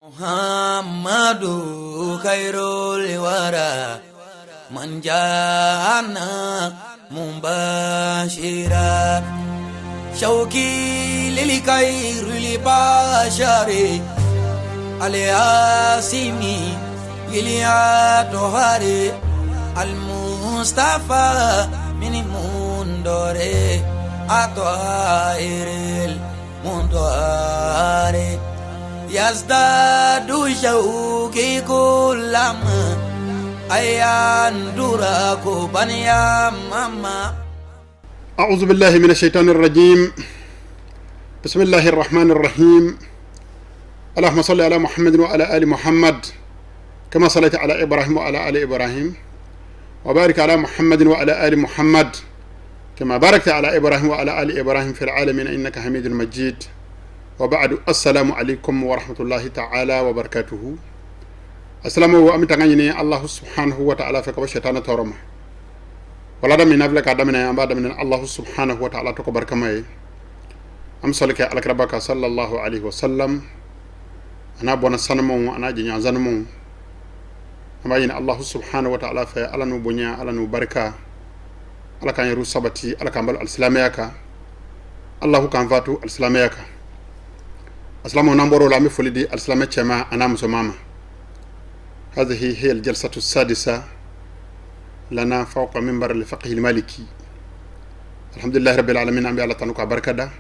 Muhammadu khairul wara man jana mubashira shauki lil khairil bashari alyasimi iliatohari almustafa min mundore atoairil mundoare yazdadu shauki kulama ayandura baniya mama. أعوذ بالله من الشيطان الرجيم. بسم الله الرحمن الرحيم. اللهم صل على محمد وعلى آل محمد كما صليت على إبراهيم وعلى آل إبراهيم، وبارك على محمد وعلى آل محمد كما باركت على إبراهيم وعلى آل إبراهيم في العالمين إنك حميد مجيد. وبعد، السلام عليكم ورحمة الله تعالى وبركاته. السلام wa tanga الله سبحانه وتعالى fɛ ka bɔ shetana tɔɔrɔ ma. Wala da min na filɛ k'a daminɛ, an b'a daminɛ الله سبحانه وتعالى tɔgɔ barikama ye. An bɛ sɔli kɛ alakiraba kan صلى الله عليه وسلم, a n'a bɔnna sanumaw, a n'a jɛɲɔgɔn sanumaw. An b'a ɲini الله سبحانه وتعالى fɛ, ala n'u bonya, ala n'u barika, ala k'an yɛrɛw sabati, ala k'an balo alisilamɛya kan, Allahu k'an fatu alisilamɛya kan. Asilamɛw, n'an bɔr'o la, an bɛ foli di alisilamɛ cɛman a n'a musoman ma. هذه هي الجلسة السادسة لنا فوق منبر الفقه المالكي. الحمد لله رب العالمين. An bɛ ala tanu k'a barikada.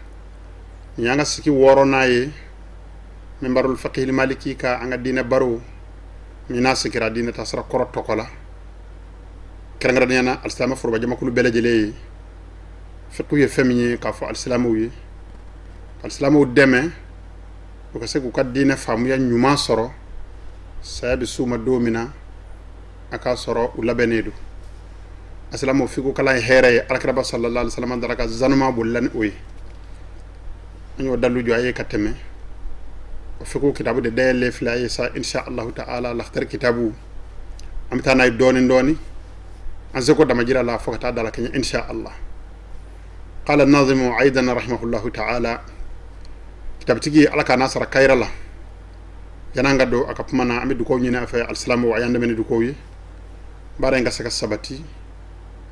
Nin y'an ka sigi wɔɔrɔnan ye منبر الفقه المالكي ka an ka diinɛ baro min n'a sigira diinɛ tasira kɔrɔ tɔgɔ la, kɛrɛnkɛrɛnnenya na alisilamɛ foroba jamakulu bɛɛ lajɛlen ye. Fiqhu ye fɛn min ye, k'a fɔ alisilamɛw ye, alisilamɛw dɛmɛ u ka se k'u ka diinɛ faamuya ɲuman sɔrɔ, saya bɛ s'u ma don min na, a k'a sɔrɔ u labɛnnen don. Asilamɛw, fiqhu kalan ye hɛrɛ ye. Alakiraba صلى الله عليه وسلم daraka zanuma bolila ni o ye. An y'o dalu jɔ a ye ka tɛmɛ. O fiqhu kitabu de dayɛlɛ filɛ a ye sa, إن شاء الله تعالى, Lakhdari kitabu. An bɛ taa n'a ye dɔɔni dɔɔni an seko damajira la fo ka taa dala kɛɲɛ إن شاء الله. قال الناظم أيضا رحمه الله تعالى, kitabutigi, ala k'a n'a sara kayira la. Yan'an ka don a ka kuma na, an bɛ dugawu ɲini a fɛ. Alisilamɛw, a y'an dɛmɛ ni dugawu ye, baara in ka se ka sabati,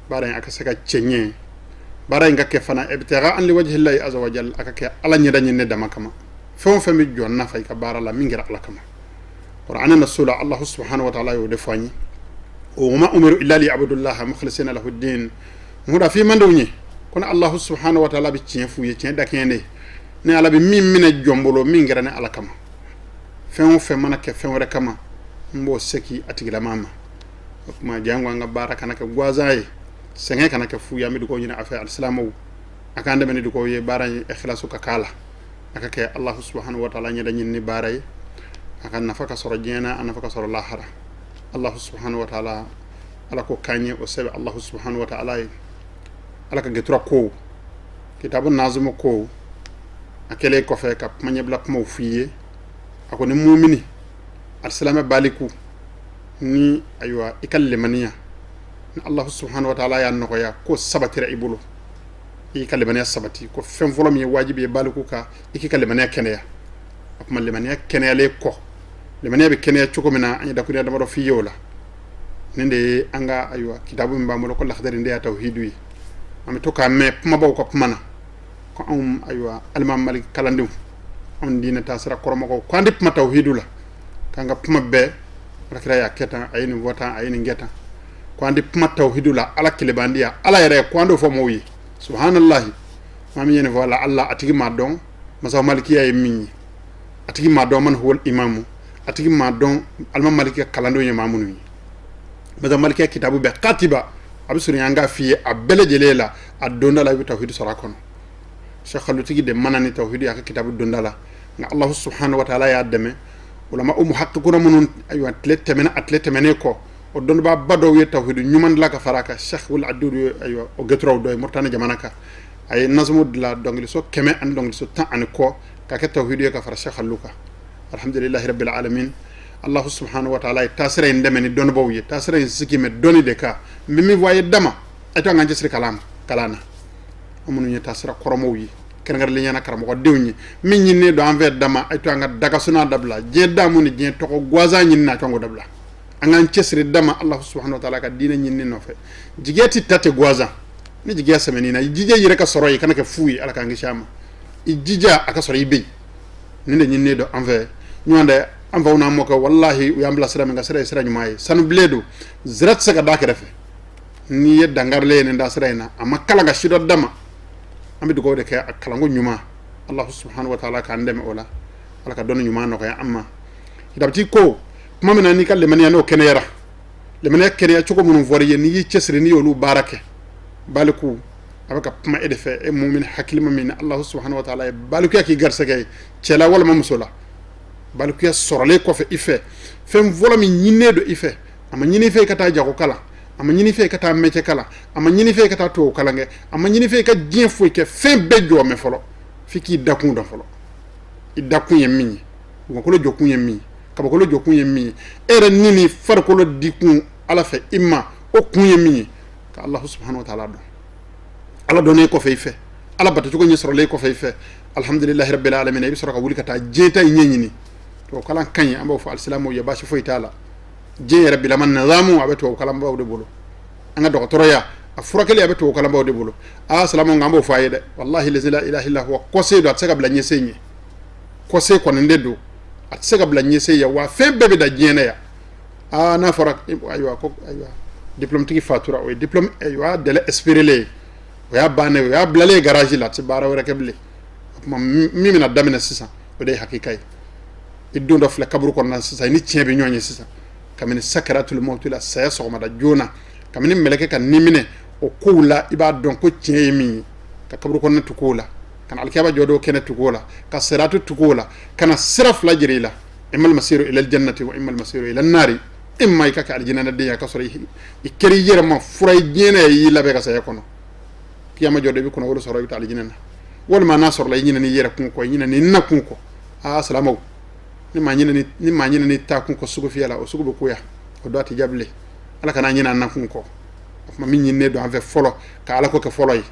baara in a ka se ka cɛɲɛ, baara in ka kɛ fana ابتغاء لوجه الله عز وجل, a ka kɛ ala ɲɛda ɲini dama kama. Fɛn o fɛn bɛ jɔ nafa i ka baara la, min kɛra ala kama, Qur'an na so la, الله سبحانه وتعالى y'o de fɔ an ye: وما أمروا إلا ليعبدوا الله مخلصين له الدين. Muda fi mandew ye kono الله سبحانه وتعالى bɛ tiɲɛ f'u ye, tiɲɛ dakɛɲɛ de ni ala bɛ min minɛ jɔn bolo, min kɛra ni ala kama. Fɛn o fɛn mana kɛ fɛn wɛrɛ kama, n b'o seki a tigilama ma. O tuma, jango an ka baara kana kɛ gansan ye, sɛgɛn kana kɛ fu ye. An bɛ dugawu ɲini a fɛ, alisilamɛw, a k'an dɛmɛ ni dugawu ye, baara in ikhlasu ka k'a la, a ka kɛ الله سبحانه وتعالى ɲɛda ɲini ni baara ye, a ka nafa ka sɔrɔ diɲɛ na, a nafa ka sɔrɔ lahara. الله سبحانه وتعالى, ala ko k'an ye o sɛbɛ الله سبحانه وتعالى ye. Ala ka getura ko kitabu nazumu ko a kɛlen kɔfɛ ka kuma ɲɛbila kumaw f'i ye, a ko ni mumini alisilamɛ baliku ni ayiwa i ka lemaniya ni الله سبحانه وتعالى y'a nɔgɔya ko sabatira i bolo, i ka lemaniya sabati, ko fɛn fɔlɔ min ye wajibi ye baliku ka, i k'i ka lemaniya kɛnɛya. O tuma, lemaniya kɛnɛyalen kɔ, lemaniya bɛ kɛnɛya cogo min na, an ye dakurunya damadɔ f'i ye o la. Nin de ye an ka ayiwa kitabu min b'an bolo ko Lakhdari de y'a tawhidu ye. An bɛ to k'a mɛn kumabaw ka kuma na ko anw ayiwa alimami Malik kalandenw, anw diinɛ taasira kɔrɔmɔgɔw, ko an tɛ kuma tawhidu la, k'an ka kuma bɛɛ alakira y'a kɛ tan, a ye nin fɔ tan, a ye nin kɛ tan, ko an tɛ kuma tawhidu la, ala kelebandiya, ala yɛrɛ, ko an t'o fɔ mɔgɔw ye. سبحان الله. Maa min ye nin fɔ la, ala a tigi m'a dɔn masa malikiya ye min ye, a tigi m'a dɔn من هو الإمام, a tigi m'a dɔn alimami Maliki ka kalandenw ye maa minnu ye. Masa malikiya kitabu bɛɛ katiba a bɛ surunya an k'a f'i ye, a bɛɛ lajɛlen la, a donda la, i bɛ tawhidu sɔrɔ a kɔnɔ. Cheikh Khalutigi de mana ni tawhidu a ka kitabu donda la, nka الله سبحانه وتعالى y'a dɛmɛ, ulama u muhakkikuna minnu ayiwa tile tɛmɛna, a tile tɛmɛnen kɔ, o dɔnnibaa ba dɔw ye tawhidu ɲuman dilan ka fara a kan. Cheikh Wul Adudu ye ayiwa o gɛturaw dɔ ye Mauritanie jamana kan. A ye nazumu dilan, dɔnkiliso 100 ani dɔnkiliso 10 ani kɔ, ka kɛ tawhidu ye ka fara Cheikh Khalu kan. الحمد لله رب العالمين. الله سبحانه وتعالى ye taasira in dɛmɛ ni dɔnnibaw ye. Taasira in sigi mɛ dɔnni de kan. N bɛ min fɔ a ye dama, a to an k'an cɛsiri kalan na, an minnu ye taasira kɔrɔmaw ye. Kɛrɛnkɛrɛnnenya la karamɔgɔdenw ye min ɲininen don an fɛ dama, a to an ka dagasuna dabila, diɲɛ damu ni diɲɛ tɔgɔ gansan ɲini na, a to an k'o dabila, an k'an cɛsiri dama Allah subhanahu wa ta'ala ka diinɛ ɲinini nɔfɛ. Jigiya tɛ ta tɛ gansan. Ni jigiya sɛmɛn'i na, i jija i yɛrɛ ka sɔrɔ yen, kana kɛ fu ye. Ala k'an kisi a ma. I jija a ka sɔrɔ i bɛ yen. Nin de ɲininen don an fɛ. Ɲɔgɔn tɛ an faw n'an mɔkɛ, walahi, u y'an bila sira min kan, sira ye sira ɲuman ye, sanubilen don, zira tɛ se ka da kɛrɛfɛ. N'i ye dankarilen ye nin da sira in na, a ma kalan ka si dɔ dama. An bɛ dugawu de kɛ a kalanko ɲuman, Allah subhanahu wa ta'ala k'an dɛmɛ o la, Ala ka dɔnni ɲuman nɔgɔya an ma. Kitabutigi ko tuma min na n'i ka limaniya n'o kɛnɛyara, limaniya kɛnɛya cogo minnu fɔra i ye, n'i y'i cɛsiri, n'i y'olu baara kɛ, baliku a bɛ ka kuma e de fɛ, e mumin hakilima min ni Allah subhanahu wa ta'ala ye balikuya k'i garisɛgɛ ye, cɛ la walima muso la. Balikuya sɔrɔlen kɔfɛ i fɛ, fɛn fɔlɔ min ɲininen don i fɛ, a ma ɲini i fɛ i ka taa jago kalan, a ma ɲini i fɛ i ka taa mɛcɛ kalan, a ma ɲini i fɛ i ka taa tubabu kalan kɛ, a ma ɲini i fɛ i ka diɲɛ foyi kɛ. Fɛn bɛɛ jɔ mɛ fɔlɔ, f'i k'i dakun dɔn fɔlɔ. I dakun ye min ye, dugukolo jɔkun ye min ye, kabakolo jɔkun ye min ye, e yɛrɛ ni ni farikolo dikun Ala fɛ i ma, o kun ye min ye, ka Allah subhanahu wa ta'ala dɔn. Ala dɔnnen kɔfɛ i fɛ, Ala batocogo ɲɛ sɔrɔlen kɔfɛ i fɛ, alhamdulillahi rabbil alamin, i bɛ sɔrɔ ka wuli ka taa diɲɛ ta in ɲɛɲini. Tubabu kalan ka ɲi, an b'o fɔ alisilamɛw ye, baasi foyi t'a la. Diɲɛ yɛrɛ bilama nizamu a bɛ tubabu kalanbaw de bolo. An ka dɔgɔtɔrɔya a furakɛli a bɛ tubabu kalanbaw de bolo. Aa, silamɛw, an b'o fɔ a ye dɛ, wallahi lazi la ilaha illa huwa, kɔse don, a tɛ se ka bila ɲɛsen ɲɛ. Kɔse kɔni de don, a tɛ se ka bila ɲɛsen ye. Wa fɛn bɛɛ bɛ da diɲɛ na yan. Aa, n'a fɔra ayiwa ko ayiwa diplôme tigi fatura, o ye diplôme ayiwa délai expiré ye, o y'a bannen, o y'a bilalen garage la, a tɛ baara wɛrɛ kɛ bilen. O tuma min bɛna daminɛ sisan, o de ye hakika ye. I don dɔ filɛ kaburu kɔnɔna sisan, i ni tiɲɛ bɛ ɲɔgɔn ye sisan. Kabini sakaratul mawti la, saya sɔgɔmada joona, kabini mɛlɛkɛ ka ni minɛ o kow la, i b'a dɔn ko tiɲɛ ye min ye. Ka kaburu kɔnɔna tugu o la, ka na alikiyama jɔdon kɛnɛ tugu o la, ka siratu tugu o la, ka na sira fila jira i la: immal masiru ila aljannati wa immal masiru ila nari. Imma i ka kɛ alijinɛ den ye, a ka sɔrɔ i kɛra i yɛrɛ ma fura ye diɲɛ na, i y'i labɛn ka saya kɔnɔ, kiyama jɔ don i bɛ kunnawolo sɔrɔ, i bɛ taa alijinɛ na. Walima n'a sɔrɔla i ɲinɛn'i yɛrɛ kun kɔ, i ɲinɛn'i nakun kɔ. Aa, silamɛw, ni maa ɲinɛn'i taa kun kɔ sugufiyɛ la, o sugu bɛ goya, o dɔ a tɛ diya bilen. Ala kana ɲinɛ an nakun kɔ. O tuma min ɲininen don an fɛ fɔlɔ, ka Ala ko kɛ fɔlɔ ye.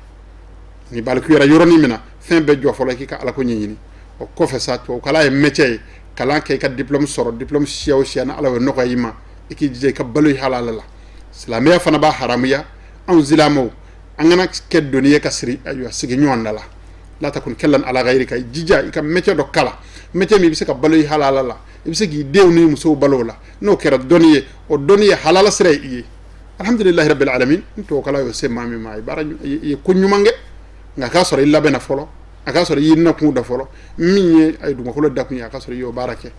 Ni balikuyara yɔrɔnin min na, fɛn bɛɛ jɔ fɔlɔ, i k'i ka Ala ko ɲɛɲini. O kɔfɛ sa, tubabu kalan ye métier ye, kalan kɛ, i ka diplôme sɔrɔ, diplôme siya o siya, ni Ala y'o nɔgɔya i ma, i k'i jija i ka balo i halala la. Silamɛya fana b'a haramuya anw silamɛw, an kana kɛ doni ye ka siri ayiwa sigi ɲɔgɔn da la. La takun kallan ala ghayrika. I jija i ka métier dɔ kalan, métier min i bɛ se ka balo i halala la, i bɛ se k'i denw ni musow balo o la. N'o kɛra dɔnni ye, o dɔnni ye halala sira ye i ye, alhamdulillahi rabbil alamin. N tubabu kalan y'o se maa min ma, i baara i ye ko ɲuman kɛ. Nka a k'a sɔrɔ i labɛnna fɔlɔ, a k'a sɔrɔ i y'i nakun da fɔlɔ, min ye a ye dugumakolo dakun ye, a k'a sɔrɔ i y'o baara kɛ.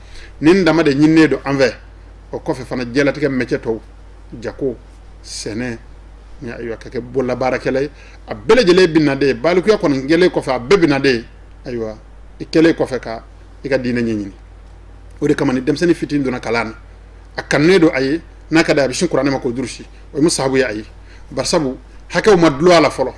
Nin dama de ɲininen don an fɛ. O kɔfɛ fana, diɲɛlatigɛ métier tɔw, jago, sɛnɛ, ayiwa ka kɛ bololabaarakɛla ye, a bɛɛ lajɛlen bɛ na de balikuya kɔni kɛlen kɔfɛ, a bɛɛ bɛ na de ayiwa i kɛlen kɔfɛ ka i ka diinɛ ɲɛɲini. O de kama ni denmisɛnnin fitinin donna kalan na, a kanunen don a ye, n'a ka di a bɛ sin kuranɛ ma k'o durusi, o ye musahabu ye a ye, barisabu hakɛw ma dulon a la fɔlɔ.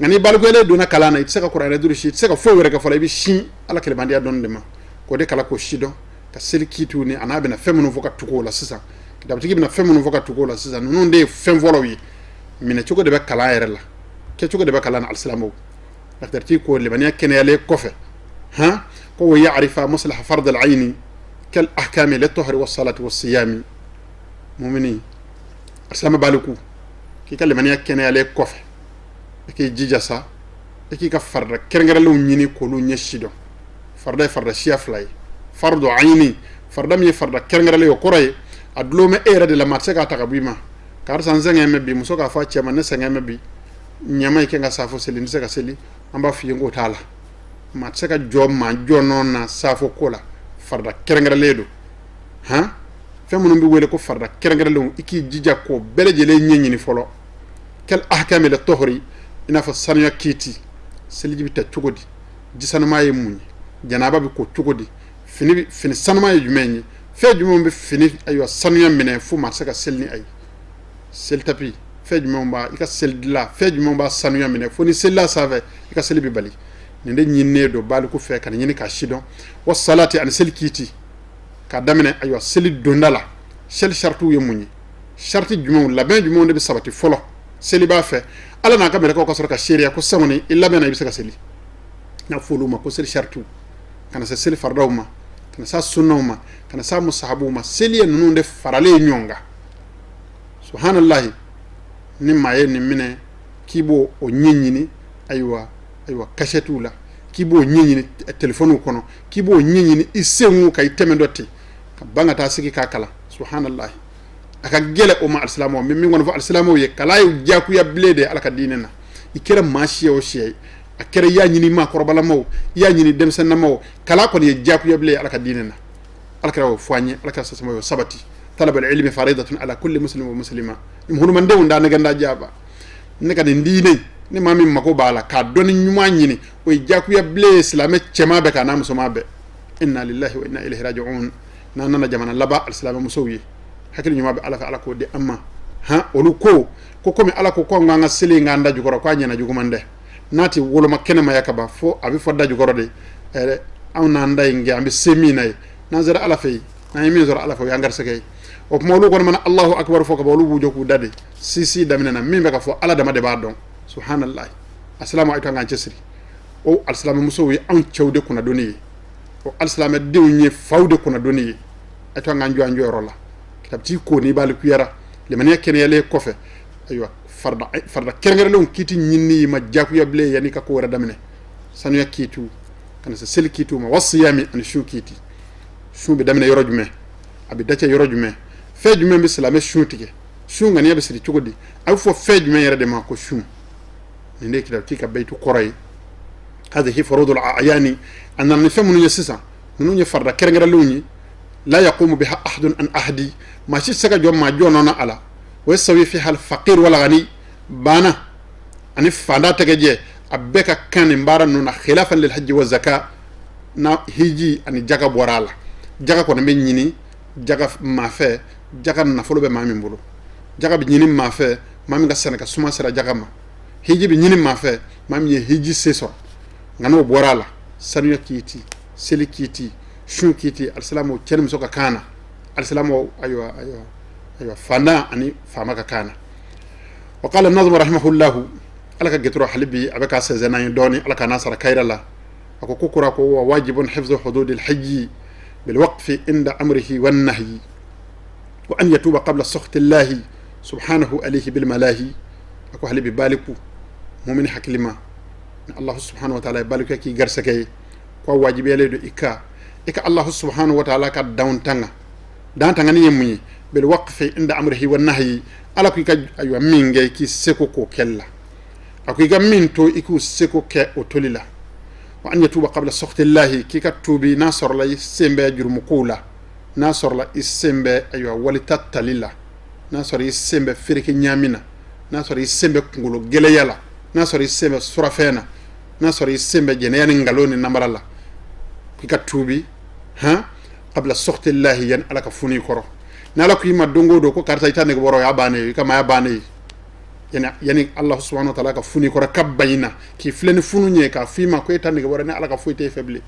Nka ni balikuyalen donna kalan na, i tɛ se ka kuranɛ durusi, i tɛ se ka foyi wɛrɛ kɛ fɔlɔ, i bɛ sin Ala kɛlɛbandiya dɔnni de ma, k'o de kalan, k'o si dɔn, ka seli kiitiw ni a n'a bɛna fɛn minnu fɔ ka tugu o la sisan, kitabutigi bɛna fɛn minnu fɔ ka tugu o la sisan, ninnu de ye fɛn fɔlɔw ye. Minɛ cogo de bɛ kalan yɛrɛ la, kɛcogo de bɛ kalan na. Alisilamɛw, lakitari ko limaniya kɛnɛyalen kɔfɛ, han, ko wa ya'rifa maslaha fard al-ayni kal ahkami lit-tuhri was-salati was-siyami. Mumini alisilamɛ baliku, k'i ka limaniya kɛnɛyalen kɔfɛ, i k'i jija sa i k'i ka farida kɛrɛnkɛrɛnlenw ɲini k'olu ɲɛ si dɔn. Farida ye farida siya fila ye: fardu ayini, farida min ye farida kɛrɛnkɛrɛnlen ye, o kɔrɔ ye a dulon bɛ e yɛrɛ de la, maa tɛ se k'a ta ka bɔ i ma. Karisa, n sɛgɛn bɛ bi. Muso k'a fɔ a cɛ ma: ne sɛgɛn bɛ bi, ɲɛma i kɛ n ka safo seli, n tɛ se ka seli. An b'a f'i ye k'o t'a la, maa tɛ se ka jɔ maa jɔ nɔ na safo ko la, farida kɛrɛnkɛrɛnlen don. Han, fɛn minnu bɛ wele ko farida kɛrɛnkɛrɛnlenw, i k'i jija k'o bɛɛ lajɛlen ɲɛɲini fɔlɔ. Kal ahkami lit-tuhri, i n'a fɔ sanuya kiiti, seliji bɛ ta cogo di, ji sanuma ye mun ye, janaba bɛ ko cogo di, fini sanuma ye jumɛn ye, fɛn jumɛn bɛ fini ayiwa sanuya minɛ fo maa tɛ se ka seli ni a ye, selitapi, fɛn jumɛn b'a i ka seli dilan, fɛn jumɛn b'a sanuya minɛ fo ni selila sanfɛ i ka seli bɛ bali. Nin de ɲininen don baliku fɛ ka ɲini k'a si dɔn. Wa salati, ani seli kiiti, k'a daminɛ ayiwa seli donda la, seli saritiw ye mun ye, sariti jumɛnw, labɛn jumɛnw de bɛ sabati fɔlɔ seli b'a fɛ, Ala n'a ka mɛlɛkɛw ka sɔrɔ ka seereya ko sisan kɔni i labɛnna, i bɛ se ka seli. N'a fɔ olu ma ko seli saritu, ka na se seli faridaw ma, ka na se sunnaw ma, ka na se musahabuw ma. Seli ye ninnu de faralen ye ɲɔgɔn kan. Subhanallahi, ni maa ye nin minɛ k'i b'o o ɲɛɲini, ayiwa ayiwa, kasɛtiw la, k'i b'o ɲɛɲini telefɔniw kɔnɔ, k'i b'o ɲɛɲini i senw ka i tɛmɛ dɔ ten ka ban ka taa sigi k'a kalan, subhanallahi, a ka gɛlɛ o ma. Alisilamɛw, n bɛ min kɔni fɔ alisilamɛw ye, kalan ye diyagoya bilen de ye Ala ka diinɛ na. I kɛra maa siya o siya ye, a kɛra i y'a ɲini maakɔrɔbalama o, i y'a ɲini denmisɛnninama o, kalan kɔni ye diyagoya bilen ye Ala ka diinɛ na. Ala kira y'o fɔ an ye, Ala kira sasama y'o sabati: talabul ilmi faridatun ala kulli muslim wa muslima. Hunumandenw da nɛgɛnda jaba ne ka nin diinɛ, ni maa min mako b'a la k'a dɔnni ɲuman ɲini, o ye diyagoya bilen ye silamɛ cɛman bɛɛ kan n'a musoman bɛɛ. Inna lillahi wa inna ilayhi raji'un. N'an nana jamana laban, alisilamɛ musow ye, hakili ɲuman bɛ Ala fɛ, Ala k'o di an ma. Han, olu ko komi Ala ko an ka seli k'an da jukɔrɔ, k'a ɲɛna juguman dɛ, n'a tɛ woloma kɛnɛmaya ka ban fo a bɛ fɔ da jukɔrɔ de. Anw n'an da in kɛ, an bɛ se min na ye, n'an sera Ala fɛ yen, n'an ye min sɔrɔ Ala fɛ, o y'an garisɛgɛ ye. O tuma olu kɔni mana Allahu akbar fɔ ka ban, olu b'u jɔ k'u da de. Sisi daminɛna, min bɛ ka fɔ, Ala dama de b'a dɔn. Subhanallah, asilamu, ayi kan k'an cɛsiri. O alisilamɛmusow ye anw cɛw de kunnadonni ye, o alisilamɛdenw ye faw de kunnadonni ye. A to an k'an jɔ an jɔyɔrɔ la. Kitabutigi ko n'i b'ale kuyara limaniya kɛnɛyalen kɔfɛ, ayiwa, farida farida kɛrɛnkɛrɛnlenw kiiti ɲinini ma diyagoya bilen yanni ka ko wɛrɛ daminɛ. Sanuya kiitiw, ka na se seli kiitiw ma, wasiyami ani sun kiiti. Sun bɛ daminɛ yɔrɔ jumɛn, a bɛ dacɛ yɔrɔ jumɛn, fɛn jumɛn bɛ silamɛ sun tigɛ, sun ŋaniya bɛ siri cogo di, a bɛ fɔ fɛn jumɛn yɛrɛ de ma ko sun? Nin de ye kitabutigi ka bayitu kɔrɔ ye: hadhihi furudul a'yani. A nana ni fɛn minnu ye sisan, ninnu ye farida kɛrɛnkɛrɛnlenw ye. La yaqumu biha ahadun an ahadi, maa si tɛ se ka jɔ maa jɔ nɔ na a la. Wa yastawi fiha al faqir wal ghani, baana ani fanda tɛgɛ jɛ, a bɛɛ ka kan nin baara ninnu na. Khilafan lil hajji wa zaka, na hiji ani jaga bɔra a la. Jaga kɔni bɛ ɲini jaga maa fɛ, jaga nafolo bɛ maa min bolo. Jaga bɛ ɲini maa fɛ, maa min ka sɛnɛkɛ suma sera jaga ma. Hiji bɛ ɲini maa fɛ, maa min ye hiji se sɔrɔ. Nka n'o bɔra a la, sanuya kiiti, seli kiiti, sun kiiti, alisilamɛw, cɛ ni muso ka kan na, alisilamɛw, ayiwa ayiwa ayiwa, fantan ani faama ka kan na. Wa qala nazmu rahimahullahu, Ala ka gɛtɔrɔ hali bi a bɛ ka sɛnsɛn n'an ye dɔɔni, Ala ka n'a sara kayira la. A ko kura ko wa wajibun hifzu hududil hayyi bil waqfi inda amrihi wan nahyi wa an yatuba qabla sukhti llahi subhanahu alayhi bil malahi. A ko hali bi baliku mumini hakilima ni Allah subhanahu wa ta'ala ye balikuya k'i garisɛgɛ ye, ko a wajibiyalen don i ka Allah subhanahu wa ta'ala ka danw tanga. Dan tangani ye mun ye? Bil waqfi inda amrihi wa nahyi. Ala ko i ka, ayiwa, min kɛ, i k'i seko k'o kɛli la. A ko i ka min to, i k'u seko kɛ o toli la. Wa an yatuba qabla sukhti llahi, k'i ka tuubi n'a sɔrɔla i sen bɛ jurumu kow la, n'a sɔrɔla i sen bɛ, ayiwa, walita tali la, n'a sɔrɔ i sen bɛ fereke ɲaami na, n'a sɔrɔ i sen bɛ kunkolo gɛlɛya la, n'a sɔrɔ i sen bɛ surafɛn na, n'a sɔrɔ i sen bɛ jɛnɛya ni nkalon ni namara la, k'i ka tuubi han qabla sukhti llahi, yani Ala ka funu i kɔrɔ. Ni Ala ko i ma don o don ko karisa, i ta nege bɔra, o y'a bannen ye, i ka maaya bannen ye. Yani Allah subhanahu wa ta'ala ka funu i kɔrɔ ka bayina k'i filɛ ni funu ɲɛ k'a f'i ma ko e ta nege bɔra, ni Ala ka foyi tɛ e fɛ bilen,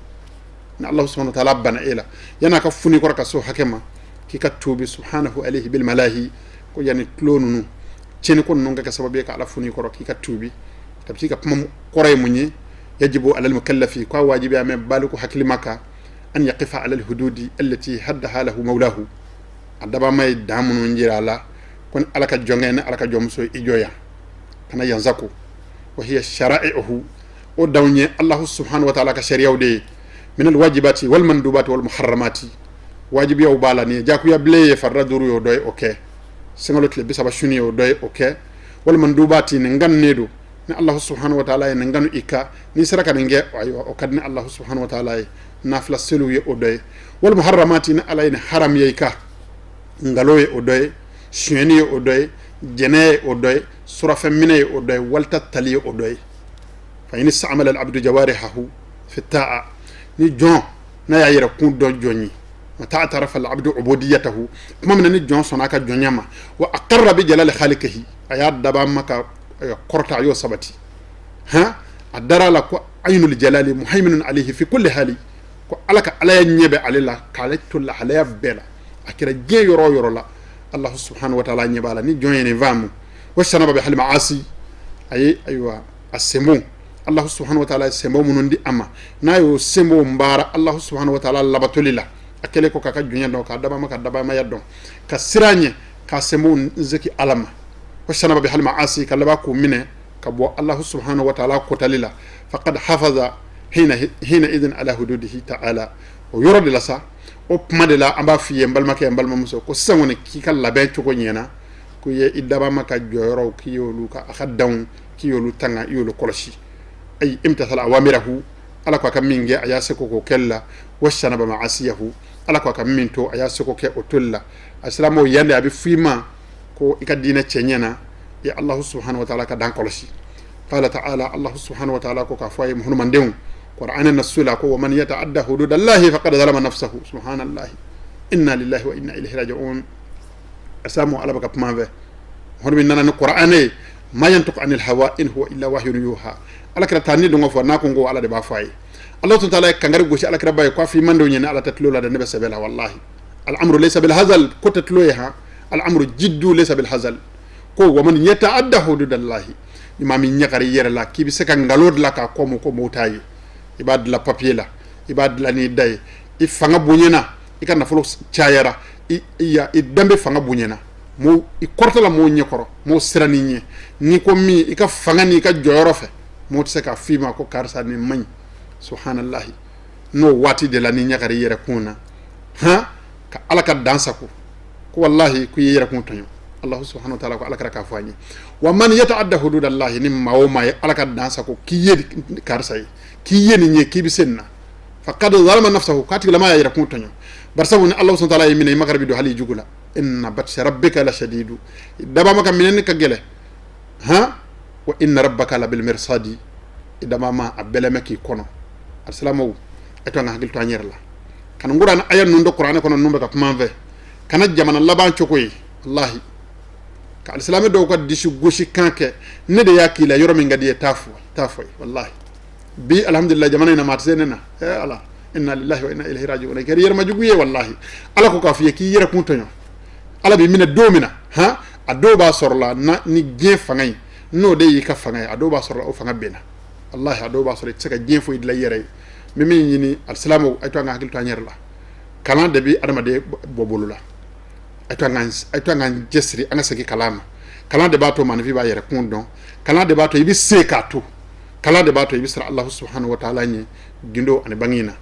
ni Allah subhanahu wa ta'ala bana e la, yani a ka funu i kɔrɔ ka so hakɛ ma, k'i ka tuubi. Subhanahu alayhi bil malahi, ko yani tulo ninnu tiɲɛni ko ninnu ka kɛ sababu ye ka Ala funu i kɔrɔ, k'i ka tuubi. Ka kuma kɔrɔ ye mun ye? Yajibu alal mukallafi, ko a wajibi a mɛ baliku hakilima ka an yaqifa ala alhududi allati haddaha lahu mawlahu. A dabama ye dan minnu jira a la, ko ni Ala ka jɔnkɛ ni Ala ka jɔnmuso, i jɔ yan kana yansago. Wa hiya shara'i'uhu, o danw ye Allah subhanahu wa ta'ala ka sariyaw de ye. Min alwajibati wal mandubati wal muharramati, wajibiyaw b'a la, ni ye jakuya bilen ye, farida duuru y'o dɔ ye, o kɛ sunkalo tile 30 suni y'o dɔ ye, o kɛ. Wal mandubati, nin ganunen don, ni Allah subhanahu wa ta'ala ye nin ganu i ka, n'i sera ka nin kɛ, ayiwa, o ka di ni Allah subhanahu wa ta'ala ye, nafila seliw ye o dɔ ye. Wal muharramati, ni Ala ye nin haram ye i ka, nkalon ye o dɔ ye, sonyɛni ye o dɔ ye, jɛnɛ ye o dɔ ye, surafɛn minɛ ye o dɔ ye, walita tali ye o dɔ ye. Fa in ista'mala al-abdu jawarihahu fi ta'a, ni jɔn n'a y'a yɛrɛ kun dɔn jɔn ye, wa ta'tarafa al-abdu ubudiyatahu, tuma min na ni jɔn sɔnna a ka jɔnya ma, wa aqarra bi jalali khaliqihi, a y'a dab'a ma ka kɔrɔta, a y'o sabati han, a dara la ko aynul jalali muhaiminun alayhi fi kulli hali, ko Ala ka Alaya ɲɛ bɛ ale la k'ale to lahalaya bɛɛ la, a kɛra diɲɛ yɔrɔ o yɔrɔ la, Allah subhanahu wa ta'ala ɲɛ b'a la. Ni jɔn ye nin faamu, wa sanaba bi hal ma'asi, a ye, ayiwa, a senbon Allahu subhanahu wa ta'ala ye senbɔ minnu di a ma, n'a y'o senbɔw baara Allahu subhanahu wa ta'ala labatoli la, a kɛlen ko k'a ka jɔnya dɔn, k'a dabama ka dabamaya dɔn, ka siran ɲɛ, k'a senbɔw zeki Ala ma, wajtanaba bihal ma'asi, ka laban k'u minɛ ka bɔ Allahu subhanahu wa ta'ala kotali la, faqad hafaza hina hina idin ala hududihi ta'ala. O yɔrɔ de la sa, o kuma de la, an b'a f'i ye, n balimakɛ, n balimamuso, ko sisan kɔni k'i ka labɛn cogo ɲɛna, ko ye i dabama ka jɔyɔrɔw, k'i y'olu ka a ka danw, k'i y'olu tanga, i y'olu kɔlɔsi. Ay imtathala awamirahu, Ala ko a ka min kɛ, a y'a seko k'o kɛli la. Wajtanaba ma'asiyahu, Ala ko a ka min to, a y'a seko kɛ o toli la. A silamɛw, yan de a bɛ f'i ma ko i ka diinɛ cɛ ɲɛna, i Allahu subhanahu wa ta'ala ka dan kɔlɔsi. Qala ta'ala, Allahu subhanahu wa ta'ala ko k'a fɔ a ye muhunmandenw Qur'an nasu la ko wa man yata'adda hududallahi faqad zalama nafsahu. Subhanallahi, inna lillahi wa inna ilayhi raji'un. Asamu Ala bɛ ka kuma fɛ hono min nana ni Qur'an ye, ma yantiqu anil hawa in huwa illa wahyun yuha. Ala kira taa ni dɔn fɔ n'a ko ko Ala de b'a fɔ a ye. Allah ta'ala ye kangari gosi ala kira ba ye ko a f'i mandenw ɲɛna, Ala tɛ tulo la dɛ, ne bɛ sɛbɛ la. Wallahi, al amru laysa bil hazal, ko tɛ tulo ye han, al amru jiddu laysa bil hazal. Ko wa man yata'adda hududallahi, ni maa min ɲagari i yɛrɛ la k'i bɛ se ka nkalon dilan k'a kɔ ma ko mɔgɔw t'a ye, i b'a dilan papier la, i b'a dilan n'i da ye, i fanga bonyana, i ka nafolo cayara, i danbe fanga bonyana, mo i kɔrɔtɔla mɔgɔw ɲɛkɔrɔ, mɔgɔw siran'i ɲɛ, n'i ko min i ka fanga n'i ka jɔyɔrɔ fɛ, mɔgɔ tɛ se k'a f'i ma ko karisa nin man ɲi. Subhanallahi, n'o waati de la ni ɲagari i yɛrɛ kun na han ka Ala ka dan sago, ko wallahi ko i yɛrɛ kun tɔɲɔ. Allahu subhanahu wa ta'ala ko Ala kɛra k'a fɔ an ye, wa man yata'adda hududallahi, ni maa o maa ye Ala ka dan sago, k'i ye karisa ye, k'i ye nin ye, k'i bɛ se nin na, faqad zalama nafsahu, k'a tigilama y'a yɛrɛ kun tɔɲɔ. Bari sabu ni Allahu subhanahu wa ta'ala y'i minɛ, i makari bɛ don hali i jugu la. Inna batsha rabbika la shadidu, dabama ka minɛni ka gɛlɛ han. Wa inna rabbaka la bil mirsadi, i dabama a bɛlɛmɛ k'i kɔnɔ. Alisilamɛw, a to an ka hakili to an yɛrɛ la, kana n ni aya ninnu dɔ kuranɛ kɔnɔ, ninnu bɛ ka kuma an fɛ, kana jamana laban cogo ye. Wallahi, ka alisilamɛ dɔw ka disi gosi kan kɛ, ne de y'a k'i la, yɔrɔ min ka di ye, taa fɔ, taa fɔ ye. Wallahi, bi alhamdulillah, jamana in na maa tɛ se ne na. Eh Ala, inna lillahi wa inna ilayhi raji'un. Kɛra yɛrɛmajugu ye. Wallahi, Ala ko k'a f'i ye k'i yɛrɛ kun tɔɲɔ, Ala b'i minɛ don min na han, a dɔw b'a sɔrɔ la na ni diɲɛ fanga in n'o de y'i ka fanga ye, a dɔw b'a sɔrɔ la o fanga benna. Wallahi, a dɔw b'a sɔrɔ i tɛ se ka diɲɛ foyi dilan i yɛrɛ ye. N bɛ min ɲini alisilamɛw, a to an ka hakili to an yɛrɛ la. Kalan de bɛ adamaden bɔ bolo la. A to an k'an cɛsiri, an ka segin kalan ma. Kalan de b'a to maaninfin b'a yɛrɛ kun dɔn. Kalan de b'a to i bɛ se k'a to. Kalan de b'a to i bɛ siran Allahu subhanahu wa ta'ala ɲɛ gindo ani bange na.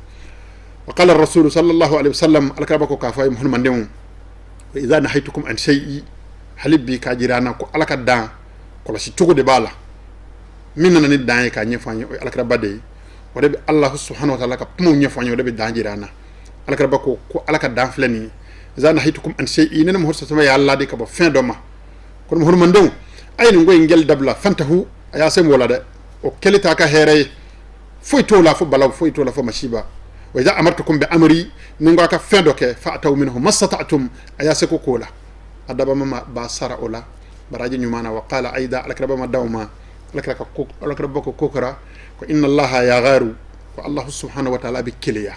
Wa qala rasulu sallallahu alaihi wasallam, alakira ko k'a fɔ a ye muhammadenw, wa idha nahaytukum an shay'i, hali bi k'a jira an na ko Ala ka dan kɔlɔsi cogo de b'a la. Min nana ni dan ye k'a ɲɛfɔ an ye, o ye alakiraba de ye. O de bɛ Allahu subhanahu wa ta'ala ka kumaw ɲɛfɔ an ye, o de bɛ dan jira an na. Alakiraba ko ko Ala ka dan filɛ nin ye, iza nahaytukum an shay'i, ne Muhammad sallallahu y'a ladi ka bɔ fɛn dɔ ma, ko muhammadenw, a ye nin ko in kɛli dabila, fantahu, a y'a sen bɔ la dɛ, o kɛli t'a ka hɛrɛ ye, foyi t'o la fo balaw, foyi t'o la fo masiba. Wa iza amartukum bi amri, ni ko a ka fɛn dɔ kɛ, fa ataw minhu mastata'tum, a y'a seko k'o la, a dabama ma ba sara o la baraji ɲuman na. Wa qala aida, alakiraba ma d'aw ma, alakira ka ko, alakiraba ko ko kɛra ko inna Allaha yagharu, ko Allahu subhanahu wa ta'ala bɛ keleya,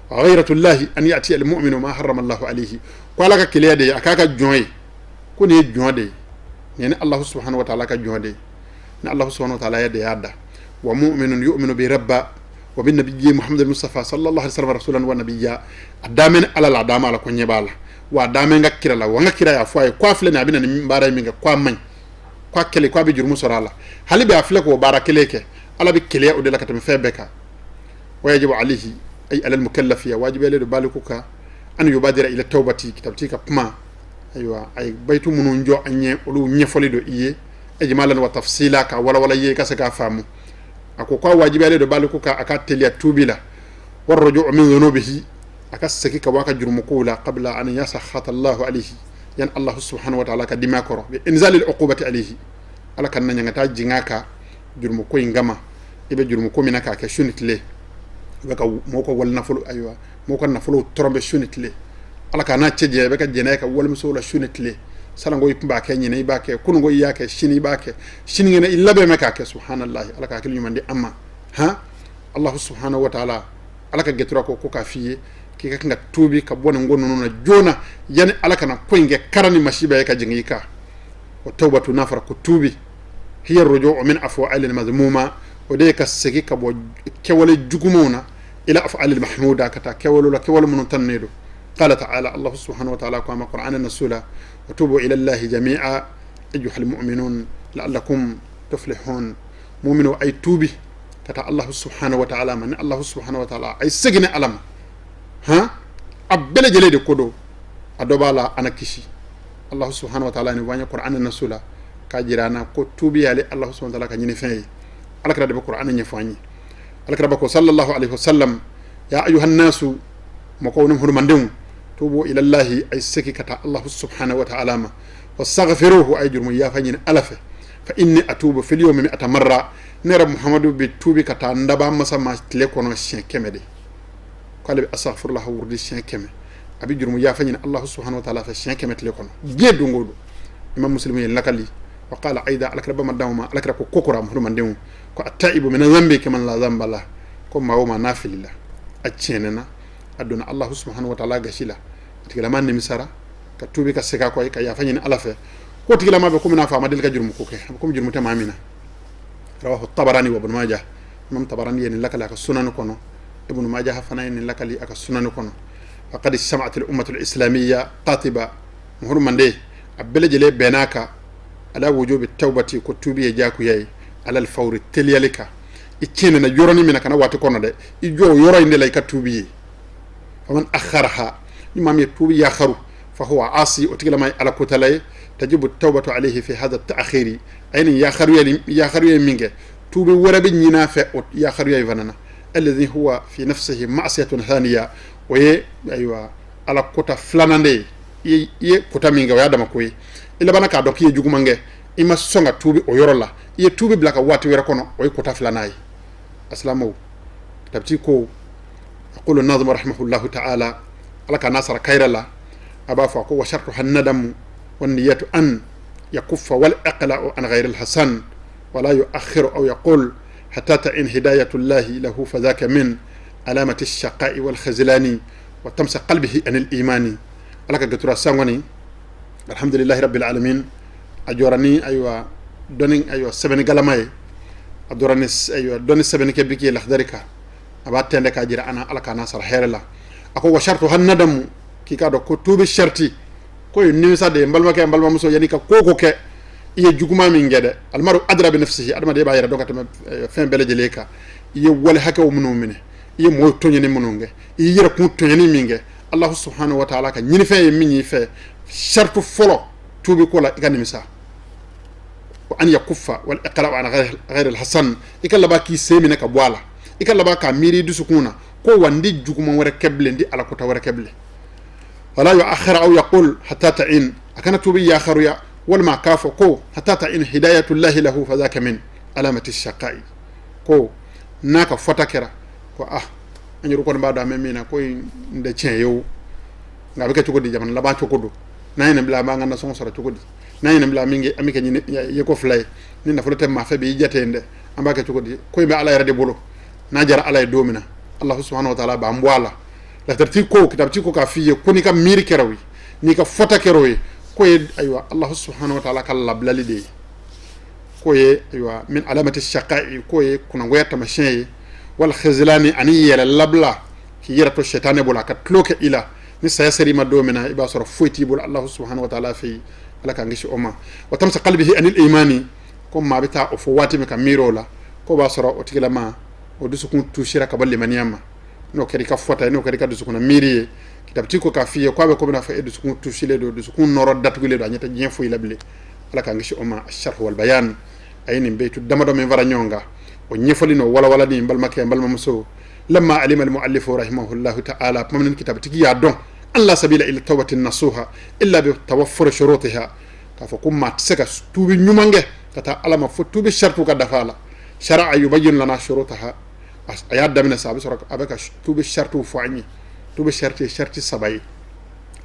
wa ghayratullahi an ya'ti al-mu'minu ma harrama Allahu alayhi, ko Ala ka keleya de ye a k'a ka jɔn ye, ko nin ye jɔn de ye, nin ye ni Allahu subhanahu wa ta'ala ka jɔn de ye, ni Allahu subhanahu wa ta'ala de y'a da. Wa mu'minun yu'minu bi rabba wa bin nabiyyi Muhammad Mustafa sallallahu alaihi wasallam rasulan wa nabiyya, a damen Ala la, a dama Ala ko ɲɛ b'a la, wa a damen ka kira la, wa n ka kira y'a fɔ a ye ko a filɛ nin ye, a bɛ na ni baara ye min kɛ, ko a man ɲi, ko a kɛlen ko a bɛ jurumu sɔrɔ a la, hali bi a filɛ k'o baara kelen kɛ, Ala bɛ keleya o de la ka tɛmɛ fɛn bɛɛ kan. Wa yajibu alayhi, ay alal mukallafiya, wajibiyalen don baliku kan, an yubadira ila tawbati, kitabti ka kuma. Ayiwa, a ye bayitu minnu jɔ an ye, olu ɲɛfɔli don i ye ijmalan wa tafsila, ka walawala i ye ka se k'a faamu. A ko k'a wajibiyalen don baliku kan a ka teliya tuubi la, warruju min dhunubihi, a ka segin ka bɔ a ka jurumukow la, qabla an yasakhata Allahu alayhi, yan Allah subhanahu wa ta'ala ka dimi a kɔrɔ, bi inzali al-uqubati alayhi, Ala ka na ɲangata jigin a kan jurumuko in kama. I bɛ jurumuko min na k'a kɛ su ni tile, i bɛ ka mɔgɔw ka wali nafolo, ayiwa, mɔgɔw ka nafolo tɔrɔnbɛ su ni tile, Ala ka n'a cɛ janya, i bɛ ka jɛnɛya ka walimusow la su ni tile, sananko i tun b'a kɛ, ɲinɛ i b'a kɛ, kununko i y'a kɛ, sini i b'a kɛ, sinikɛnɛ i labɛn bɛ k'a kɛ. Subhanallahi, Ala ka hakili ɲuman di an ma han. Allahu subhanahu wa ta'ala, Ala ka gɛtura ko ko k'a f'i ye k'i ka kan ka tuubi ka bɔ nin ko ninnu na joona, yanni Ala kana ko in kɛ kara ni masiba ye ka jigin i kan. Wa tawbatu, n'a fɔra ko tuubi, hiya ruju'u min af'alil mazmuma, O de ye ka segin ka bɔ kɛwale jugumanw na, ila af'alil mahmuda, ka taa kɛwale la, kɛwale minnu tanunen don. Qala ta'ala, Allah subhanahu wa ta'ala ko a ma Qur'an nasula: wa tubu ila Allahi jami'a ayyuhal mu'minun la'allakum tuflihun. Mu'minu, ay tuubi ka taa Allah subhanahu wa ta'ala ma. Ni Allah subhanahu wa ta'ala, ay segin Ala ma han, a bɛɛ lajɛlen de ko don, a dɔ b'a la ana kisi. Allah subhanahu wa ta'ala ni wanya Qur'an nasula k'a jira an na ko tuubi y'ale Allah subhanahu wa ta'ala ka ɲini fɛn ye. Ala kira de bɛ Qur'an ɲɛfɔ an ye. Ala kira ko sallallahu alaihi wasallam: ya ayyuhan nasu, mɔgɔw ni hurumandenw, tubu ila Allahi, ay segi ka taa Allah subhanahu wa ta'ala ma, wastaghfiruhu, ay jurumu yafa ɲini Ala fɛ, fa inni atubu fil yawmi mi'ata marra, ne yɛrɛ Muhamadu bɛ tuubi ka taa n daba masa ma tile kɔnɔ siɲɛ 100 de. K'ale bɛ astaghfirullah wurudi siɲɛ 100, a bɛ jurumu yafa ɲini Allah subhanahu wa ta'ala fɛ siɲɛ 100 tile kɔnɔ, diɲɛ don o don. Imam Muslim ye lakali. Wa qala aida, alakira ba ma d'anw ma, alakira ko kokora hurumandenw ko attaibu min dhanbi kaman la dhanba lah, ko maa o maa n'a filila, a tiɲɛnɛna, a donna Allah subhanahu wa ta'ala gasi la, a tigilama nimisara ka tuubi ka segin a kɔ ka yafa ɲini Ala fɛ, ko tigilama bɛ komi n'a fɔ a ma deli ka jurumu ko kɛ, a bɛ komi jurumu tɛ maa min na. Rawahu Tabarani wa Ibn Majah. Imam Tabarani ye nin lakali a ka sunan kɔnɔ, Ibn Majah fana ye nin lakali a ka sunan kɔnɔ. Faqad ijtama'at al-ummatu al-islamiyya qatiba, muhurmande a bɛɛ lajɛlen bɛnn'a kan, ala wujubi tawbati, ko tuubi ye jagoya ye, alal fawri, teliyali kan. I tiɲɛna yɔrɔnin min na, kana waati kɔnɔ dɛ, i jɔ o yɔrɔ in de la i ka tuubi ye. Faman akharaha, ni maa min ye tuubi yakharu, fa huwa asi, o tigilama ye Ala kotala ye. Tajibu tawbatu alayhi fi hadha ta'khiri, a ye nin yakharuya min kɛ, tuubi wɛrɛ bɛ ɲini a fɛ o yakharuya in fana na, alladhi huwa fi nafsihi ma'siyatun thaniya, o ye ayiwa Ala kota filanan de ye. I ye kota min kɛ, o y'a dama ko ye. I labanna k'a dɔn k'i ye juguman kɛ, i ma sɔn ka tuubi o yɔrɔ la, i ye tuubi bila ka waati wɛrɛ kɔnɔ, o ye kota filanan ye. Asilamɛw, tabiti ko aqulu nazim rahimahullahu ta'ala, Ala ka n'a sara kayira la, a b'a fɔ ko wa shartuha nadamu wa niyatu an yakuffa wal iqla'u an ghayri al-hasan wala yu'akhiru aw yaqul hatta ta'in hidayatu llahi lahu fadhaka min alamati ash-shaqa'i wal khizlani wa tamsa qalbihi an al-imani. Ala ka gatura sangoni, alhamdulillahi rabbil alamin. A jɔra ni ayiwa dɔnni, ayiwa sɛbɛnni galama ye, a dɔra ni ayiwa dɔnni sɛbɛnni kɛ biki ye Lakhdari kan, a b'a tɛntɛ k'a jira an na. Ala k'a n'a sara hɛrɛ la. A ko wa shartu han nadamu, k'i k'a dɔn ko tuubi sharti ko ye nimisa de ye. N balimakɛ, n balimamuso, yanni ka ko ko kɛ, i ye juguman min kɛ dɛ, almaru adra bi nafsihi, adamaden b'a yɛrɛ dɔn ka tɛmɛ fɛn bɛɛ lajɛlen kan. I ye wale hakɛw minnu minɛ, i ye mɔgɔw tɔɲɔni minnu kɛ, i y'i yɛrɛ kun tɔɲɔni min kɛ, Allah subhanahu wa ta'ala ka ɲinifɛn ye min y'i fɛ, shartu fɔlɔ tuubi ko la, i ka nimisa. Wa an yakuffa wal iqra an ghayr al hasan, i ka laban k'i sen minɛ ka bɔ a la, i ka laban k'a miiri dusukun na ko wa n di juguman wɛrɛ kɛ bilen, n di Ala kota wɛrɛ kɛ bilen. Wala yuakhir aw yaqul hatta ta'in, a kana tuubi yakharuya walima k'a fɔ ko hatta ta'in hidayatullahi lahu fadhaka min alamati shaqai, ko n'a ka fɔta kɛra ko ah, an yɛrɛ kɔni b'a dɔn an bɛ min na, ko in tɛ tiɲɛ ye o, nka a bɛ kɛ cogo di? Jamana laban cogo don. N'an ye nin bila, an b'an ka nasɔngɔ sɔrɔ cogo di? N'an ye nin bila, an bɛ kɛ ɲini ye ko fila ye, ni nafolo tɛ maa fɛ bi, i jate yen dɛ, an b'a kɛ cogo di? Ko in bɛ Ala yɛrɛ de bolo. N'a jara Ala ye don min na, Allah subhanahu wa ta'ala b'an bɔ a la. Latariti ko kitabiti ko k'a f'i ye ko n'i ka miiri kɛra o ye, n'i ka fɔta kɛra o ye, k'o ye ayiwa Allah subhanahu wa ta'ala ka labilali de ye, k'o ye ayiwa min alamati shaqa'i, k'o ye kunangoya tamasiyɛn ye, wal khizlani, ani yɛrɛ labila k'i yɛrɛ to sɛtanɛ bolo a ka tulo kɛ i la. Ni saya ser'i ma don min na, i b'a sɔrɔ foyi t'i bolo Allah subhanahu wa ta'ala fɛ yen. Ala k'an kisi o ma. Wa tamsa qalbihi anil imani, ko maa bɛ taa o fɔ waati min ka miiri o la, ko b'a sɔrɔ o tigilama o dusukun tusira ka bɔ limaniya ma. N'o kɛra i ka fɔta ye, n'o kɛra i ka dusukunna miiri ye, kitabiti ko k'a f'i ye k'a bɛ komi n'a fɔ e dusukun tusilen don, dusukun nɔrɔ datugulen don, a ɲɛ tɛ diɲɛ foyi la bilen. Ala k'an kisi o ma. Sharh wal bayan, a ye nin beytu damadɔ min fara ɲɔgɔn kan, o ɲɛfɔli n'o walawalani, n balimakɛ, n balimamuso. Lamma alima al muallifu rahimahullahu ta'ala, tuma min kitabutigi y'a dɔn an la sabila ila tawbati nasuha illa bi tawaffur shurutiha, k'a fɔ ko maa tɛ se ka tuubi ɲuman kɛ ka taa Ala ma fo tuubi shartu ka dafa a la, shara'a yubayyin lana shurutaha, a y'a daminɛ sa, a bɛ sɔrɔ a bɛ ka tuubi shartu fɔ an ye. Tuubi sharti ye sharti saba ye.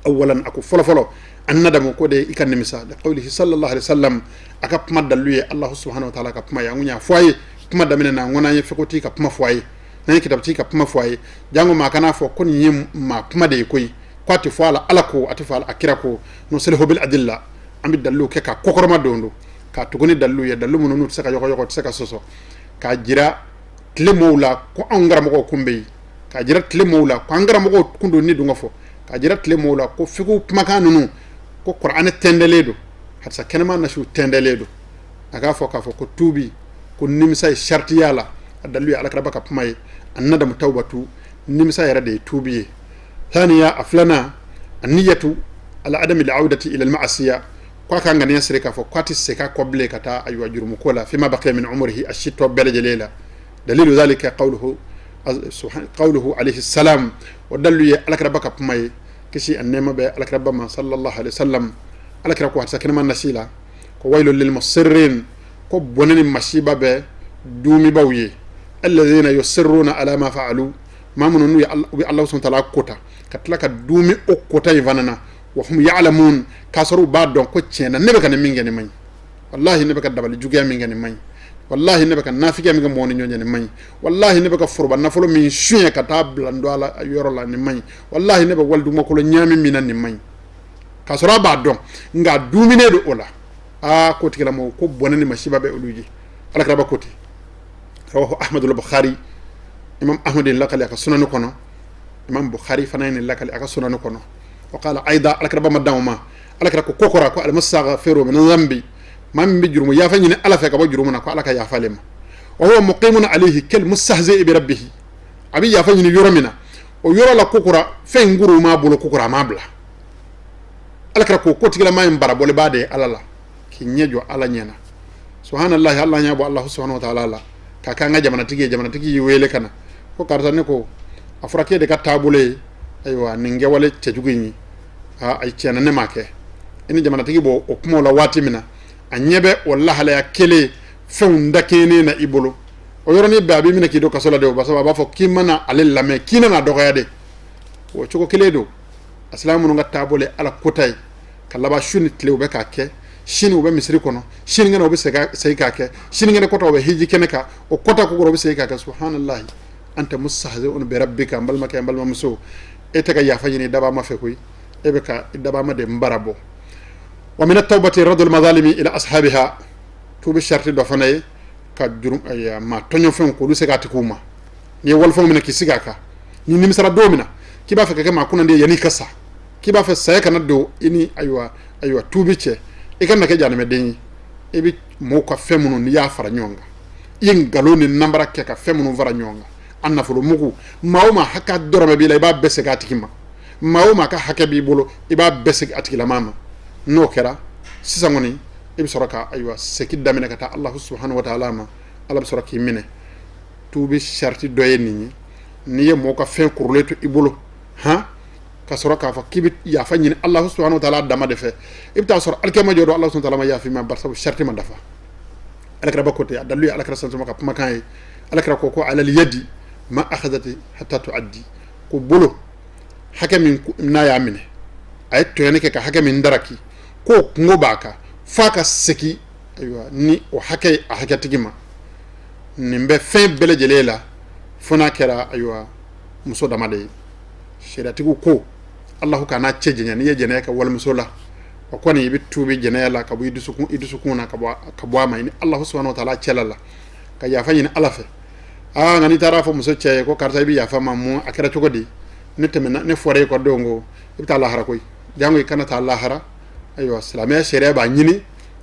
Awalan, a ko fɔlɔ fɔlɔ, an nadamu, ko de i ka nimisa, li qawlihi sallallahu alaihi wasallam, a ka kuma dalilu ye Allah subhanahu wa ta'ala ka kuma ye. An kun y'a fɔ a ye kuma daminɛ na, n ko n'an ye fekoti ka kuma fɔ a ye, n'an ye kitabutigi ka kuma fɔ a ye, jango maa kana fɔ ko nin ye maa kuma de ye koyi, ko a tɛ fɔ a la Ala ko, a tɛ fɔ a la a kira ko. Nusalihu bil adilla, an bɛ dalilu kɛ ka kɔkɔrɔma don k'a tugu ni dalilu ye, dalilu minnu n'u tɛ se ka yɔgɔyɔgɔ, tɛ se ka sɔsɔ. K'a jira tile mɔgɔw la ko anw karamɔgɔw kun bɛ yen, k'a jira tile mɔgɔw la ko an karamɔgɔw kun don ni dun ka fɔ, k'a jira tile mɔgɔw la ko fiku kumakan ninnu ko kuranɛ tɛndɛlen don, hadisa kɛnɛma nasiw tɛndɛlen don. A k'a fɔ k'a fɔ ko tuubi ko nimisa ye sariti y'a la. A dalilu ye alakiraba ka kuma ye, annadamu tawbatu, nimisa yɛrɛ de ye tuubi ye. Thaniya, a filanan, anniyatu ala adami al'audati ila al-ma'asiya, ko a ka ŋaniya siri k'a fɔ k'a tɛ segin a kɔ bilen ka taa ayiwa jurumu ko la, fima baqiya min umrihi, a si tɔ bɛɛ lajɛlen la. Dalilu zalika qawluhu alayhi salam, o dalilu ye alakiraba ka kuma ye, kisi ani nɛɛma bɛ alakiraba ma, sallallahu alayhi wa sallam. Alakira ko hadisa kɛnɛma nasi la ko waylun lil musirrin, ko bɔnɛ ni masiba bɛ duumibaw ye, alladhina yusirruna ala ma fa'alu, maa minnu n'u ye u bɛ Alahu subahana wa taala kota ka tila ka duumi o kota in fana na, wa hum ya'lamun, k'a sɔrɔ u b'a dɔn ko tiɲɛ na ne bɛ ka nin min kɛ nin man ɲi, walahi ne bɛ ka dabali juguya min kɛ nin man ɲi, walahi ne bɛ ka nafigiya min kɛ mɔgɔw ni ɲɔgɔn cɛ nin man ɲi, walahi ne bɛ ka foroba nafolo min suɲɛ ka taa bila n dɔ la yɔrɔ la nin man ɲi, walahi ne bɛ walidugumakolo ɲaami min na nin man ɲi, k'a sɔrɔ a b'a dɔn nka duuminen don o la. Aa, ko tigilamɔgɔ ko bɔnɛ ni masiba bɛ olu ye. Alakiraba ko ten, rawahu ahmadul bukhari, imam ahmad ye lakali a ka sunani kɔnɔ, imam bukhari fana ye nin lakali a ka sunani kɔnɔ. Wa qala aida, alakiraba ma dan o ma, alakira ko kokora ko almustaghfiru min dhanbi, maa min bɛ jurumu yafa ɲini ala fɛ ka bɔ jurumu na, ko ala ka yafa ale ma, wa huwa muqimun alayhi kal mustahzi'i bi rabbih, a bɛ yafa ɲini yɔrɔ min na, o yɔrɔ la kokora fɛn in kuru m'a bolo, kokora a m'a bila. Alakira ko ko tigilama in barabɔlibaa de ye ala la, k'i ɲɛ jɔ ala ɲɛ na, subhanallahi, ala ɲɛ bɔ Allah subhanahu wa ta'ala la k'a k'an ka jamanatigi ye. Jamanatigi y'i wele ka na ko karisa, ne ko a fɔra k'e de ka taabolo ye ayiwa nin kɛwale cɛjugu in ye, aa ayi, tiɲɛna ne m'a kɛ. I ni jamanatigi b'o o kumaw la waati min na, a ɲɛ bɛ o lahalaya kelen fɛnw dakɛɲɛnen na i bolo, o yɔrɔnin bɛɛ a b'i minɛ k'i don kaso la de. O b'a sɔrɔ a b'a fɔ k'i mana ale lamɛn k'i nana dɔgɔya de. O cogo kelen don a silamɛ minnu ka taabolo ye ala kota ye, ka laban su ni tile u bɛ k'a kɛ, sini u bɛ misiri kɔnɔ, sinikɛnɛ u bɛ segin k'a kɛ, sinikɛnɛ kɔta u bɛ hiji kɛnɛ kan, o kɔta kokɔrɔ u bɛ segin k'a kɛ. Subhanallahi, anta mustahzi'un bi rabbika. N balimakɛ, n balimamuso, e tɛ ka yafa ɲini dabama fɛ koyi, e bɛ ka dabama de bara bɔ. Wa min at-tawbati raddul mazalimi ila ashabiha, tuubi sariti dɔ fana ye ka juru maa tɔɲɔfɛnw k'olu segin a tigiw ma. N'i ye walifɛnw minɛ k'i sigi a kan, n'i nimisara don min na k'i b'a fɛ ka kɛ maa kunnandi ye yanni i ka sa, k'i b'a fɛ saya kana don i ni ayiwa tuubi cɛ, i kana kɛ janɛmɛden ye, i bɛ mɔgɔw ka fɛn minnu n'i y'a fara ɲɔgɔn kan, i ye nkalon ni nanbara kɛ ka fɛn minnu fara ɲɔgɔn kan, a nafolo mugu, maa o maa hakɛ dɔrɔmɛ b'i la, i b'a bɛɛ segin a tigi ma. Maa o maa ka hakɛ b'i bolo, i b'a bɛɛ segin a tigilama ma. N'o kɛra sisan kɔni, i bɛ sɔrɔ ka ayiwa segin daminɛ ka taa Alahu subahana wa taala ma, Ala bɛ sɔrɔ k'i minɛ. Tuubi sariti dɔ ye nin ye. N'i ye mɔgɔ ka fɛn kurulen to i bolo han, ka sɔrɔ k'a fɔ k'i bɛ yafa ɲini Alahu subahana wa taala dama de fɛ, i bɛ taa sɔrɔ alikiyama jɔ don, Alahu subahana wa taala ma yafa i ma, barisa sariti ma dafa. Alakiraba ko ten, a dalilu ye alakira sansuma ka kumakan ye. Alakira ko ko alal yadi ma akhadati hatta tuaddi, ko bolo hakɛ min n'a y'a minɛ, a ye tɔɲɔni kɛ ka hakɛ min daraki, k'o kungo b'a kan f'a ka segin ayiwa ni o hakɛ ye a hakɛtigi ma. Nin bɛ fɛn bɛɛ lajɛlen la fo n'a kɛra ayiwa muso dama de ye. Sariyatigiw ko Alahu kana cɛ janya, n'i ye jɛnɛya kɛ walimuso la, o kɔni i bɛ tuubi jɛnɛya la ka bɔ i dusukun na, ka bɔ a ma i ni Alahu subahana wa taala cɛla la, ka yafa ɲini Ala fɛ. Aa, nka n'i taara fɔ muso cɛ ye ko karisa, i bɛ yafa ma mun, a kɛra cogo di, ne tɛmɛna, ne fɔra e kɔ don ko i bɛ taa lahara koyi, jango i kana taa lahara. Ayiwa, silamɛya sariya b'a ɲini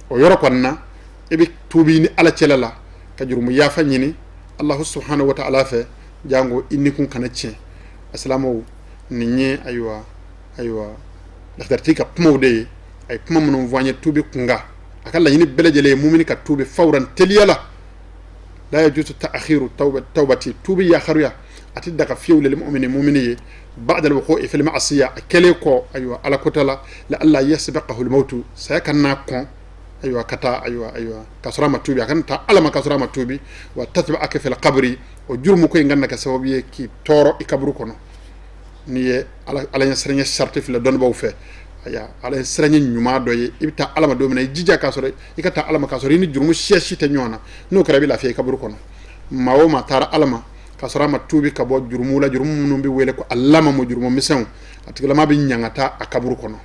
o yɔrɔ kɔni na, i bɛ tuubi ni Ala cɛla la ka jurumu yafa ɲini Alahu subahana wa taala fɛ, jango i nikun kana tiɲɛ. A silamɛw, nin ye ayiwa lakidaritigi ka kumaw de ye. A ye kuma minnu fɔ an ye tuubi kunkan, a ka laɲini bɛɛ lajɛlen ye mumini ka tuubi fawran, teliya la. La yajuzu ta'khiru tawbati, tuubi yakharuya a tɛ daga fiyewu, lil mu'mini, mumini ye, ba'da al-wuqu'i fil ma'siya, a kɛlen kɔ ayiwa ala kota la, la alla yasbiqahu al-mautu, saya kana kɔn ayiwa ka taa ayiwa ka sɔrɔ a ma tuubi, a kana taa ala ma ka sɔrɔ a ma tuubi. Wa tatba'aka fil qabri, o jurumu ko in kana kɛ sababu ye k'i tɔɔrɔ i kaburu kɔnɔ. N'i ye ala ɲɛsiranɲɛ sariti filɛ dɔnnibaaw fɛ, aya ala ɲɛsiranɲɛ ɲuman dɔ ye, i bɛ taa ala ma don min na, i jija k'a sɔrɔ i ka taa ala ma k'a sɔrɔ i ni jurumu siya si tɛ ɲɔgɔn na. N'o kɛra, i bɛ lafiya i kaburu kɔnɔ. Maa o maa taara ala ma k'a sɔrɔ a ma tuubi ka bɔ jurumu la, jurumu minnu bɛ wele ko alamamu, jurumu misɛnw, a tigilama bɛ ɲangata a kaburu kɔnɔ.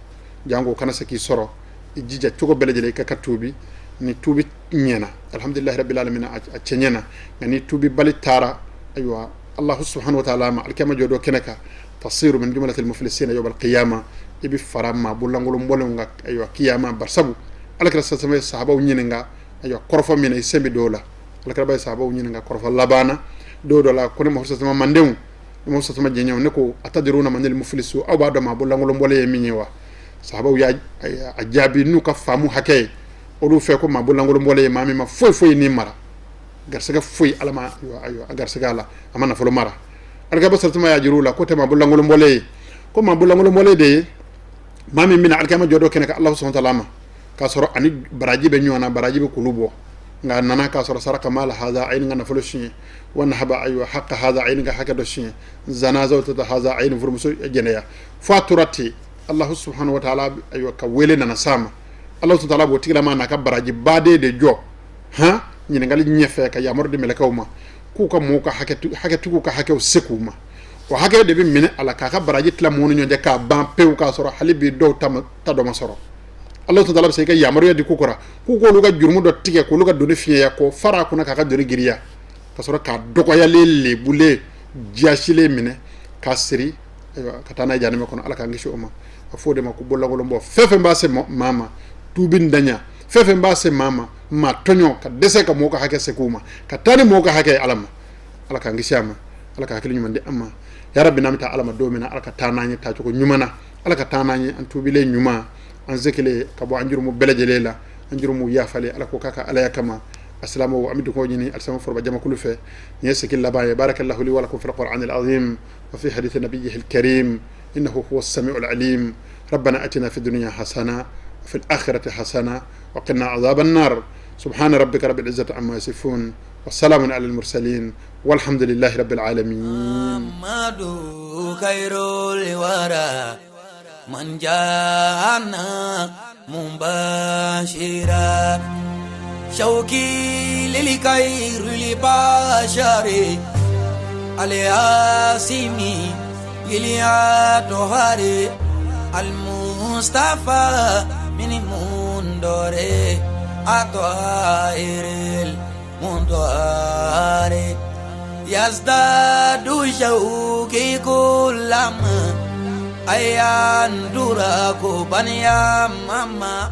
Jango o kana se k'i sɔrɔ, i jija cogo bɛɛ lajɛlen i ka tuubi. Ni tuubi ɲɛna, alhamdulillahi rabbil alamin, a cɛ ɲɛna. Nka ni tuubi bali taara, ayiwa, Allahu subhanahu wa ta'ala ma alikiyama jɔ don kɛnɛ kan, tasiru min jumlatil muflisina yawm alqiyama, i bɛ fara maa bololankolon bɔlenw kan, ayiwa, kiyama. Barisabu alakira sasama ye sahabaw ɲininka, ayiwa, kɔrɔfɔ min na i sen bɛ dɔw la. Alakira ye sahabaw ɲininka kɔrɔfɔ laban na don dɔ la ko ne Muhamadu sasama mandenw, ne Muhamadu sasama jɛɲɔgɔnw, ne ko atadiruna manil muflisu, aw b'a dɔn maa bololankolon bɔlen ye min ye wa? Sahabaw y'a a jaabi n'u ka faamu hakɛ ye. Olu fɛ ko maa bololankolon bɔlen ye maa min ma foyi foyi ni mara, garisɛgɛ foyi ala ma, ayiwa, a garisɛgɛ a la, a ma nafolo mara. Alikaba sasama y'a jira u la ko tɛ maa bololankolon bɔlen ye, ko maa bololankolon bɔlen de ye maa min bɛna alikiyama jɔ don kɛnɛ kan Alahu subahana taala ma, k'a sɔrɔ ani baraji bɛ ɲɔgɔn na, baraji bɛ kulu bɔ, nka a nana k'a sɔrɔ saraka mala haza, a ye nin ka nafolo suɲɛ, wa nahaba, ayiwa, haqa haza, a ye nin ka hakɛ dɔ suɲɛ, zana zawjata haza, a ye nin furumuso jɛnɛya. Fo a tora ten, Alahu subahana wa taala, ayiwa, ka wele nana s'a ma. Alahu subahana taala b'o tigilama n'a ka baraji baden de jɔ han ɲininkali ɲɛfɛ, ka yamaru di mɛlɛkɛw ma k'u ka mɔgɔw ka hakɛtigiw ka hakɛw se k'u ma. O hakɛ de bɛ minɛ a la k'a ka baraji tila mɔgɔw ni ɲɔgɔn cɛ k'a ban pewu, k'a sɔrɔ hali bi dɔw ta dɔ ma sɔrɔ. Ala taala bɛ se ka yamaruya di k'u kɔrɔ k'u k'olu ka jurumu dɔ tigɛ, k'olu ka doni fiɲɛya, k'o fara a kunna, k'a ka doni giriya, ka sɔrɔ k'a dɔgɔyalen, lebulen, jasilen minɛ k'a siri, ayiwa, ka taa n'a ye jahanama kɔnɔ. Ala k'an kisi o ma. A fɔ o de ma ko bololankolon bɔ. Fɛn fɛn b'a se maa ma, tuubi ntanya, fɛn fɛn b'a se maa ma, maa tɔɲɔ, ka dɛsɛ ka mɔgɔw ka hakɛ segin u ma, ka taa ni mɔgɔw ka hakɛ ye Ala ma, Ala k'an kisi a ma. Ala ka hakili ɲuman di an ma ya Rabbi. N'an bɛ taa Ala ma don min na, Ala ka taa n'an ye taacogo ɲuman na. Ala ka taa n'an ye an tuubilen ɲuman, an sekilen ka bɔ an jurumu bɛɛ lajɛlen la, an jurumu yafalen. Ala ko k'a ka alaya kama. Asilamɛw, an bɛ dugawu ɲini alisilamɛ foroba jamakulu fɛ. Nin ye sigi laban ye. Barakallahu li wa lakum fil qur'anil azim wa fi hadith nabiyyihi al-karim innahu huwa as-sami'ul alim. Rabbana atina fid dunya hasana wa fil akhirati hasana wa qina adhaban nar. Subhana rabbika rabbil izzati amma yasifun wa salamun alal mursalin walhamdulillahi rabbil alamin. Muhammadu khairul wara man jana mubashira shauki lil khairil bashari al-asimi lil atohari al mustafa min mundore atohiril mundore yazdadu shauki kullama ayandura kubaniya mama.